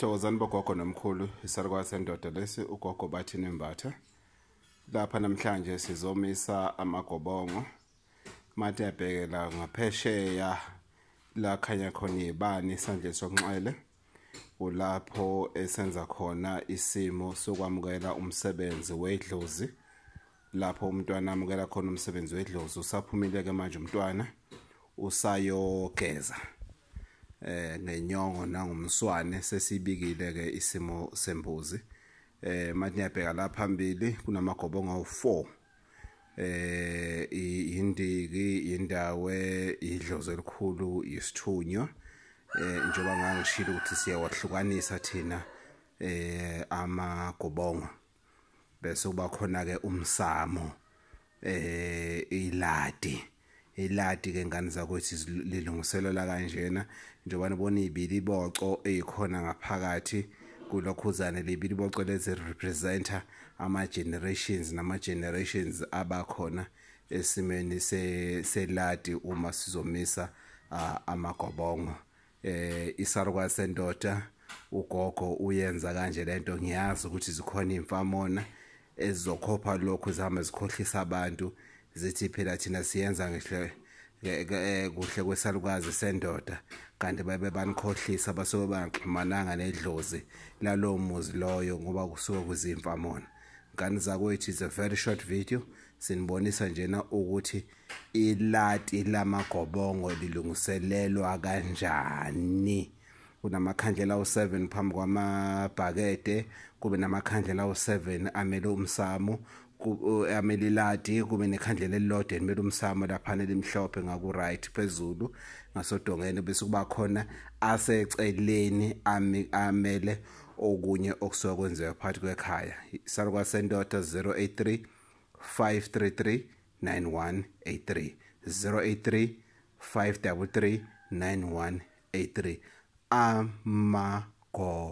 Thokozani bogogo nomkhulu, isarukwazi sendoda lesi ugogo Bathini Mbatha. Lapha namhlanje sizomisa amagobongo. Mate yabhekela ngaphesheya la khanya khona izibani isandla sokunxele. Kulapho esenza khona isimo sokwamukela umsebenzi wedlozi. Lapho umntwana amukela khona umsebenzi wedlozi, usaphumile ke manje umntwana usayogeza ngenyongo nangumswane. Sesibikile ke isimo sembuzi. Manje niyabheka la phambili kunamagobongo awu4, indiki, indawe, idlozi elikhulu, isithunywa. Njengoba ngangishilo ukuthi siyawahlukanisa thina amagobongo, bese kuba khona ke umsamo, iladi. Iladi ke ngane zakwethu lilungiselelwa kanjena, njengoba nibona ibiliboco ezikhona ngaphakathi kulokhuzane. Libiliboco lezi representa ama generations nama generations abakhona esimeni seladi uma sizomisa amagobongo. Isarukwazi sendoda ugogo uyenza kanje lento. Ngiyazi ukuthi zikhona imfamona ezizokhopha lokhu, zihamba zikhohlisa abantu, zithi phela thina siyenza ngehle kuhle kwesalukazi sendoda, kanti babe banikhohlisa, basuke bangaxhumananga nedlozi lalowo muzi loyo, ngoba kusuke kuzimfamona. Ngane zakwethu, is a very short video, sinibonisa njena ukuthi ilati lamagobongo lilungiselelwa kanjani. Kunamakhandlela awu7 phambi kwamabhakede, kube namakhandlela awu7 amele umsamo, amele iladi, kube nekhandlela elilodwa elimele umsamo laphana elimhlophe ngaku right phezulu ngasodongeni, bese kuba khona aseceleni amele okunye okusuka kwenziwa phakathi kwekhaya. Isarukwazi sendoda 083 533 9183, 083 533 9183. Amagobongo.